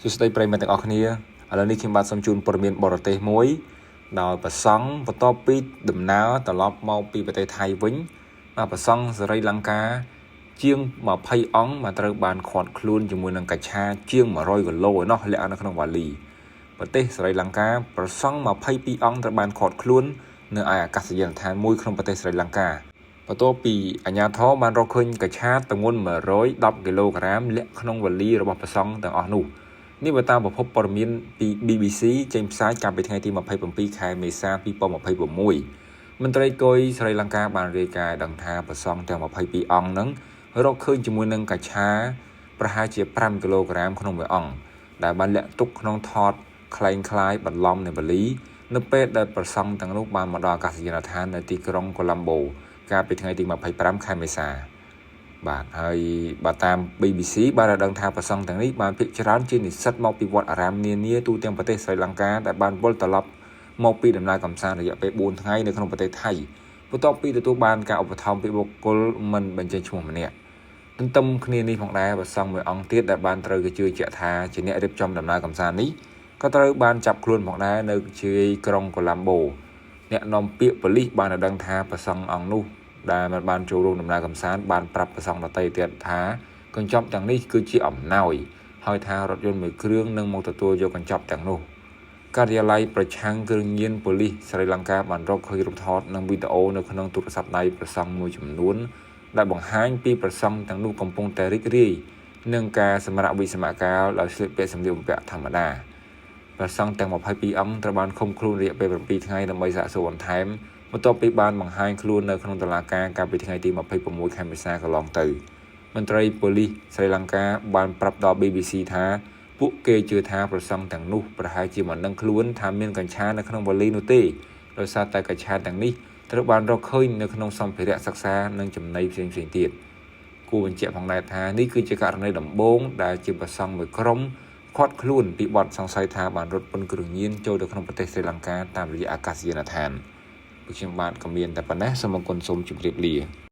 សួស្តីប្រិយមិត្តទាំងអស់គ្នាឥឡូវនេះខ្ញុំបាទសូមជូនព័ត៌មានបរទេសមួយដោយព្រះសង្ឃបន្ទាប់ពីដំណើរត្រឡប់មកពីប្រទេសថៃវិញបាទព្រះសង្ឃសិរីលង្កាជាង20អង្គមកត្រូវបានឃាត់ខ្លួនជាមួយនឹងកាឆាជាង100គីឡូឯណោះលាក់នៅក្នុងវ៉ាលីប្រទេសសិរីលង្កាព្រះសង្ឃ22អង្គត្រូវបានឃាត់ខ្លួននៅឯអាកាសយានដ្ឋានមួយក្នុងប្រទេសស្រីលង្កាបន្ទាប់ពីអាជ្ញាធរបានរកឃើញកាឆាទម្ងន់110គីឡូក្រាមលាក់ក្នុងវ៉ាលីរបស់ព្រះសង្ឃទាំងអស់នោះនេះបើតាមប្រភពព័ត៌មានពី BBC ចេញផ្សាយកាលពីថ្ងៃទី27ខែមេសា2026មន្ត្រីគយស្រីលង្កាបានរាយការណ៍ឲ្យដឹងថាព្រះសង្ឃទាំង22អង្គនឹងរកឃើញជាមួយនឹងកាឆាប្រហែលជា5គីឡូក្រាមក្នុងមួយអង្គដែលបានលាក់ទុកក្នុងថតក្លែងក្លាយបន្លំនៃវ៉ាលីនៅពេលដែលព្រះសង្ឃទាំងនោះបានមកដល់អាកាសយានដ្ឋាននៅទីក្រុងកូឡុំបូកាលពីថ្ងៃទី25ខែមេសាបាទហើយបើតាម BBC បានឲ្យដឹងថាព្រះសង្ឃទាំងនេះបានភាគច្រើនជានិស្សិតមកពីវត្តអារាមនានាទូទាំងប្រទេសស្រីលង្កាដែលបានវិលត្រឡប់មកពីដំណើរកម្សាន្តរយៈពេល4ថ្ងៃនៅក្នុងប្រទេសថៃបន្ទាប់ពីទទួលបានការឧបត្ថម្ភពីបុគ្គលមិនបញ្ចេញឈ្មោះម្នាក់ទន្ទឹមគ្នានេះផងដែរព្រះសង្ឃមួយអង្គទៀតដែលបានត្រូវគេជឿជាក់ថាជាអ្នករៀបចំដំណើរកម្សាន្តនេះក៏ត្រូវបានចាប់ខ្លួនផងដែរនៅជាយក្រុងកូឡុំបូអ្នកនាំពាក្យប៉ូលីសបានឲ្យដឹងថាព្រះសង្ឃអង្គនោះដែលមិនបានចូលរួមដំណើរកម្សាន្តបានប្រាប់ព្រះសង្ឃដទៃទៀតថាកញ្ចប់ទាំងនេះគឺជាអំណោយហើយថារថយន្តមួយគ្រឿងនឹងមកទទួលយកកញ្ចប់ទាំងនោះការិយាល័យប្រឆាំងគ្រឿងញៀនប៉ូលីសស្រីលង្កាបានរកឃើញរូបថតនិងវីដេអូនៅក្នុងទូរស័ព្ទដៃព្រះសង្ឃមួយចំនួនដែលបង្ហាញពីព្រះសង្ឃទាំងនោះកំពុងតែរីករាយនឹងការសម្រាកវិស្សមកាលដោយស្លៀកពាក់សម្លៀកបំពាក់ធម្មតាព្រះសង្ឃទាំង22អង្គត្រូវបានឃុំខ្លួនរយៈពេល7ថ្ងៃដើម្បីសាកសួរបន្ថែមបន្ទាប់ពីបានបង្ហាញខ្លួននៅក្នុងតុលាការកាលពីថ្ងៃទី26ខែមេសាកន្លងទៅមន្ត្រីប៉ូលីសស្រីលង្កាបានប្រាប់ដល់ BBC ថាពួកគេជឿថាព្រះសង្ឃទាំងនោះប្រហែលជាមិនដឹងខ្លួនថាមានកញ្ឆានៅក្នុងវ៉ាលីនោះទេដោយសារតែកញ្ឆាទាំងនេះត្រូវបានរកឃើញនៅក្នុងសម្ភារៈសិក្សានិងចំណីផ្សេងៗទៀតគួរបញ្ជាក់ផងដែរថានេះគឺជាករណីដំបូងដែលជាព្រះសង្ឃមួយក្រុមឃាត់ខ្លួនពីបទសង្ស័យថាបានរត់ពន្ធគ្រឿងញៀនចូលទៅក្នុងប្រទេសស្រីលង្កាតាមរយៈអាកាសយានដ្ឋានពួកខ្ញុំបាទក៏មានតែប៉ុណ្ណេះសូមអរគុណសូមជម្រាបលា។